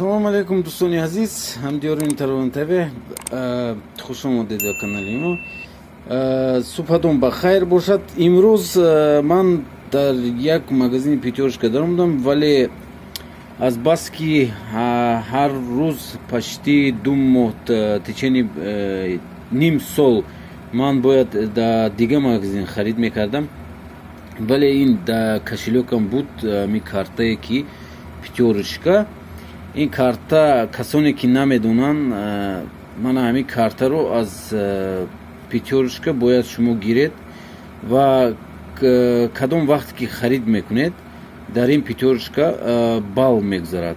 Салому алейкум, дӯстони азиз, ҳамдиёрони Тарован ТВ, хуш омадед ба канали мо. Субҳатон ба хайр бошад. Имрӯз ман дар як магазини «Пятёрочка» даромадам, вале аз баски ҳар рӯз почти 2 моҳ, течение ним сол ман бояд дар дига магазин харид мекардам, вале ин дар кошелёкам буд ми картае ки «Пятёрочка». Ин карта, касоне ки намедонанд, мана ҳамин картаро аз «Пятёрочка» бояд шумо гиред ва кадом вақте ки харид мекунед, дар ин «Пятёрочка» балл мегузарад,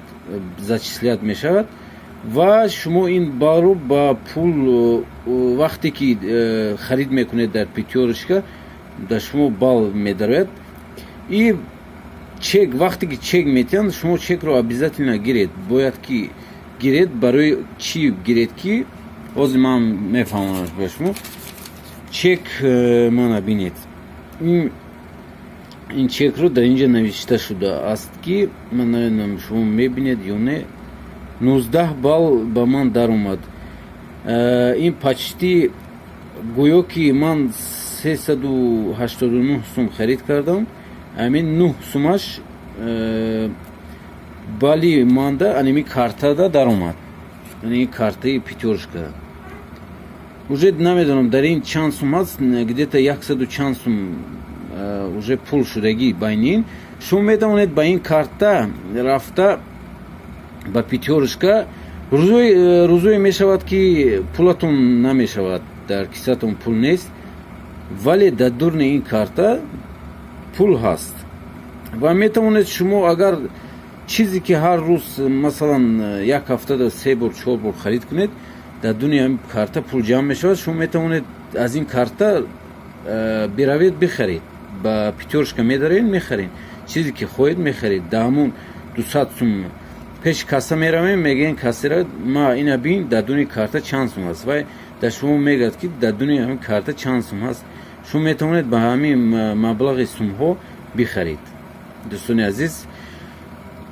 зачислять мешавад ва шумо ин баллро ба пул, вақте ки харид мекунед дар «Пятёрочка», дар шумо балл медарояд. И чек, вақте ки чек метиҳанд, шумо чекро обязательно гиред, бояд ки гиред. Барои чӣ гиред, ки ҳозир ман мефаҳмонам ба шумо. Чек мана бинед, ин чекро дар инҷа навишта шудааст, ки ман намедонам, шумо мебинед ё не, 19 балл ба ман даромад. Ин почти гӯё ки ман 389 сум харид кардам, ҳамин 9 сумаш бали манда аними картада даромад, ани картаи «Пятёрочка». Уже намедонам, дар ин чанд сум аст, где-то яксаду чанд сум уже пул шудагӣ байни ин. Шумо метавонед ба ин карта рафта ба «Пятёрочка». Рӯзое мешавад, ки пулатон намешавад, дар кисатон пул нест, вале дар дурни ин карта пул ҳаст ва метавонед шумо, агар чизе ки ҳар рӯз, масалан, як ҳафтада се бор, чор бор харид кунед, дар дуни ҳамин карта пул ҷамъ мешавад. Шумо метавонед аз ин карта биравед, бихаред, ба «Пятёрочка» медаред, мехаред, чизе ки хоҳед мехаред. Дар ҳамун 200 сум пеши касса меравем, мегӯем кассира: «Ма ина бин, дар дуни карта чанд сум аст?» Вай дар шумо мегӯяд, ки дар дуни ҳамин карта чанд сум ҳаст. Шумо метавонед ба ҳамин маблағи сумҳо бихаред. Дӯстони азиз,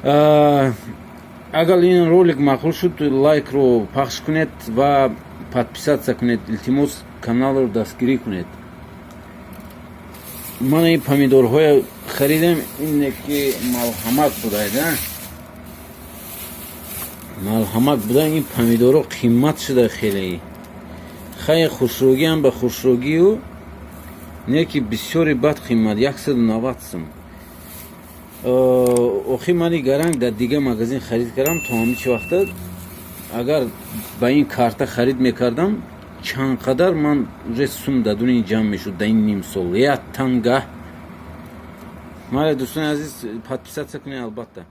агар ин ролик маъқул шуд, лайкро пахш кунед ва подписаться кунед. Илтимос, каналро дастгирӣ кунед. Ман ин помидорҳоя харидем, ине ки малҳамак будаед, малҳамак буда. Ин помидорҳо қимат шуда хеле. Хай, хушрӯгиам ба хушрӯгию не, ки бисёри бад қимат, 190 сум. Охи мани гаранг дар дига магазин харид кардам. То ҳамин чи вақта агар ба ин карта харид мекардам, чанд қадар ман уже сум дар дуни ҷамъ мешуд дар ин ним сол, як танга. Майли, дӯстони азиз, подписаться кунед, албатта.